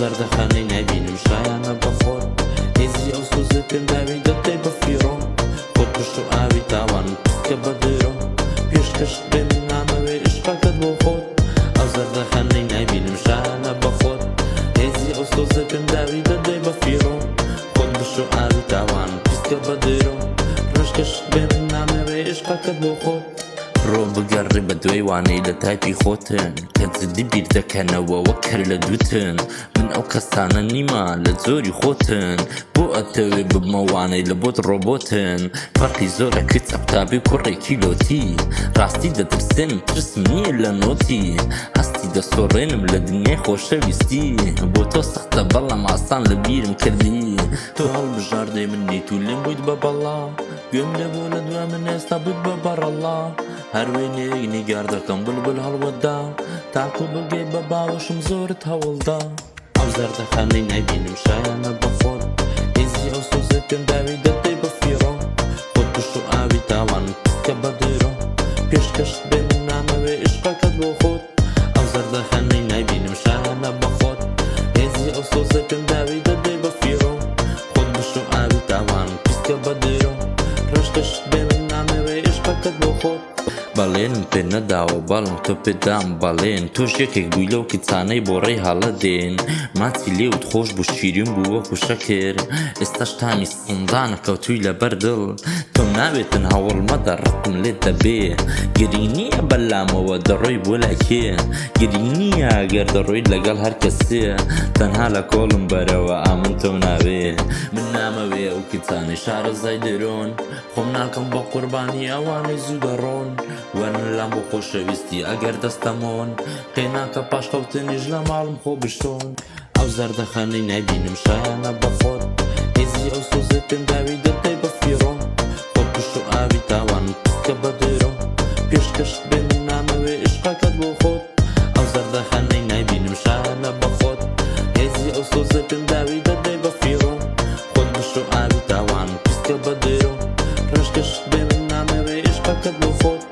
زەردەخەنەی نایبینم شایانە بە خۆت. هێزی ئەو سۆزەی پێم داوی دەدەی بە فیڕۆ. خۆت بشۆ ئاوی تاوان بکە بە درۆ. پێشکەشت بێ من نامەوێ ئیشقەکەت بۆ خۆت. ئەو زەردەخەنەی نایبینم شایانە بە خۆت. هێزی ئەو سۆزەی پێم داوی دەدەی بە فیڕۆ. خۆت بشۆ ئاوی تاوان پیسکە بە درۆ. ڕێشکەشت بێ من نامەوێ ئیشقەکەت بۆ خۆت. ڕۆ بگەڕێ بە دوای وانەی لە تایپی خۆتن کە جدی بیر دەکەنەوە وەک هەر لە دووتن. من ئەو کەسانە نیمە لە جۆری خۆتن. بۆ ئەتەوێ ببمە وانەی لە بۆت ڕۆبۆتن. فەرقی زۆرە کچ قوتابی و کوڕێکی لۆتی. ڕاستی دەترسێنم ترسم نییە لە نۆتی. هەستی دەسۆڕێنم لە دنیای خۆشەویستی. بۆ تۆ سەختە بەڵام ئاسان لە بیرم کردی. تۆ هەڵبژاردەی منیت و لێم بوویت بە بەڵا. گوێم لێ بوو لە دوای من ئێستا بوویت بە بەڕەڵا. هەر وێنەیەک نیگار دەکەم بولبول هەڵوەدا. تاکو بگەی بە باوەشم زۆرت هەوڵدا. ئەو زەردەخەنەی نایبینم شایانە بە خۆت. هێزی ئەو سۆزەی پێم داوی دەدەی بە فیڕۆ. خۆت بشۆ ئاوی تاوان بکە بە درۆ. پێشکەشت بێ من نامەوێ ئیشقەکەت بۆ خۆت. ئەو زەردەخەنەی نایبینم شایانە بە خۆت. هێزی ئەو سۆزەی پێم داوی دەدەی بە فیڕۆ. خۆت بشۆ ئاوی تاوان پیسکە بە درۆ. ڕێشکەشت بێ من نامەوێ ئیشقەکەت بۆ خۆت. بەڵێنم پێ نەداوە بەڵام تۆ پێدام بەڵێن. تۆش یەکێک بووی لەو کچانەی بۆ ڕێی هەڵە دێن. ماچی لێوت خۆش بوو شیرین بوو وەکو شەکر. ئێستاش تامی سندانە کەوتووی لەبەر دڵ. تۆم ناوێتن هەوڵ مەدە ڕقم لێت دەبێ. گرینگ نییە بەلامەوە دەڕۆی بۆ لای کێ. گرینگ نییە گەر دەڕۆیت لەگەڵ هەر کەسێ. تەنها لە کۆڵم بەرەوە ئامن تۆم ناوێ. من نامەوێ ئەو کچانەی شارەزای درۆن. خۆم ناکەم بە قوربانی ئەوانەی زوو دەڕۆن. وەرن لام بۆ خۆشەویستی ئەگەر دەستەمۆن. قێناکە پاش خەوتنیش لە ماڵم خۆ بشۆن. ئەو زەردەخەنەی نایبینم شایانە بە خۆت. هێزی ئەو سۆزەی پێم داوی دەدەی بە فیڕۆ. خۆت بشۆ ئاوی تاوان بکە بە درۆ. پێشکەشت بێ من نامەوێ ئیشقەکەت بۆ خۆت. ئەو زەردەخەنەی نایبینم شایانە بە خۆت. هێزی ئەو سۆزەی پێم داوی دەدەی بە فیڕۆ. خۆت بشۆ ئاوی تاوان پیسکە بە درۆ. ڕێشکەشت بێ من نامەوێ ئیشقەکەت بۆ خۆت.